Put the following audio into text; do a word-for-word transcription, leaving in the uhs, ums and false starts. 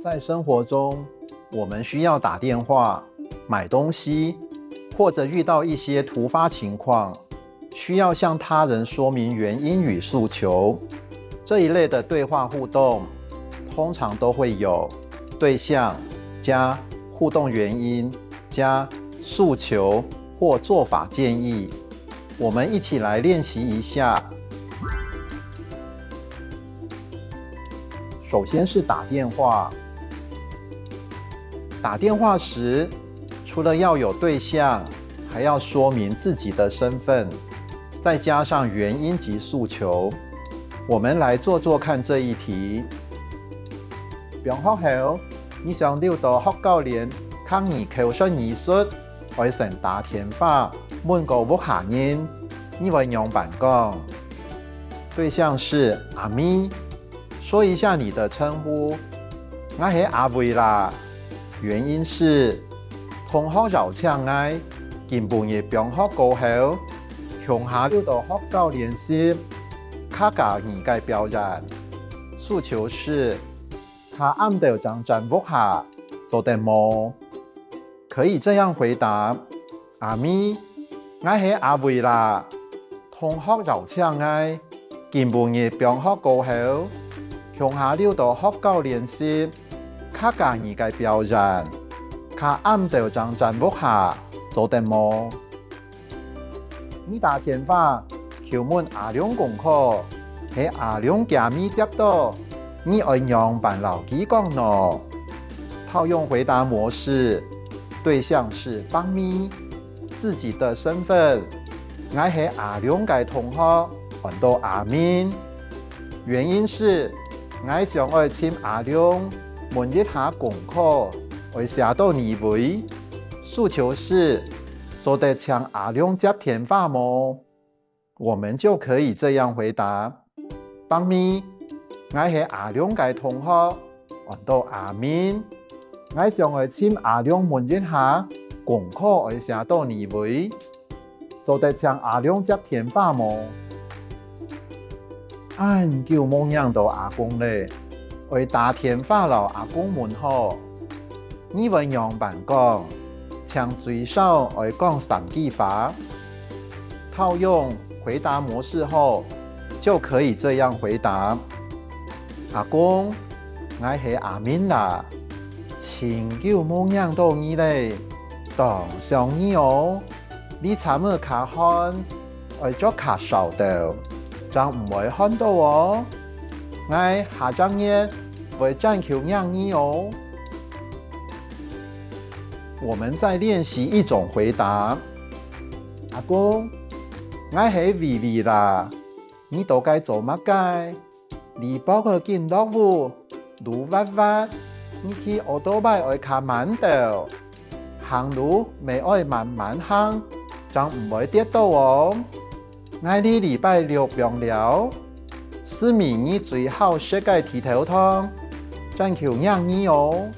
在生活中，我们需要打电话、买东西，或者遇到一些突发情况，需要向他人说明原因与诉求。这一类的对话互动，通常都会有对象加互动原因加诉求或做法建议。我们一起来练习一下。首先是打电话。打电话时，除了要有对象，还要说明自己的身份，再加上原因及诉求。我们来做做看这一题。放学后，你想留到学校練客語口说艺术，愛先打电话问个屋下人，你会仰般讲？对象是阿咪，说一下你的称呼。我系阿偉啦。原因是，同學邀請𠊎，今晡日放學過後，共下留到學校練習客家語个表演。诉求是，較暗兜正轉屋下，做得無？可以这样回答：阿咪，𠊎系阿偉啦。同學邀請𠊎，今晡日放學過後，共下留到學校練習客家語个表演，較暗兜正轉屋下，做得無？你打電話去問阿良功課，係阿良厥姆接到，你愛仰般摎佢講呢？套用回答模式，对象是北美，自己的身份，𠊎係阿良个同學，安到阿明。原因是，𠊎想愛尋阿良，問一下功課，愛寫到哪位。诉求是，做得請阿良接電話無？我們就可以這樣回答：北美，𠊎係阿良个同學，安到阿明。𠊎想愛尋阿良問一下，功課愛寫到哪位？ 做得請阿良接電話無？恁久無䀴到阿公了，愛打電話摎阿公問好。你會仰般講？請最少愛講三句話。套用回答模式後，就可以這樣回答：阿公，𠊎係阿明啦，盡久無䀴到你了，當想你哦。 你衫仔較汗，愛著較燒兜，正毋會寒著哦。𠊎下隻月會轉去䀴你哦。我們再練習一種回答。阿公，𠊎係維維啦，你到該做麼个？ 李伯仔緊落雨，路滑滑，你騎奧多拜愛較慢兜，行路乜愛慢慢行，正毋會跌倒哦。𠊎這禮拜六放尞，試味你最好食个地頭糖，轉去䀴你哦。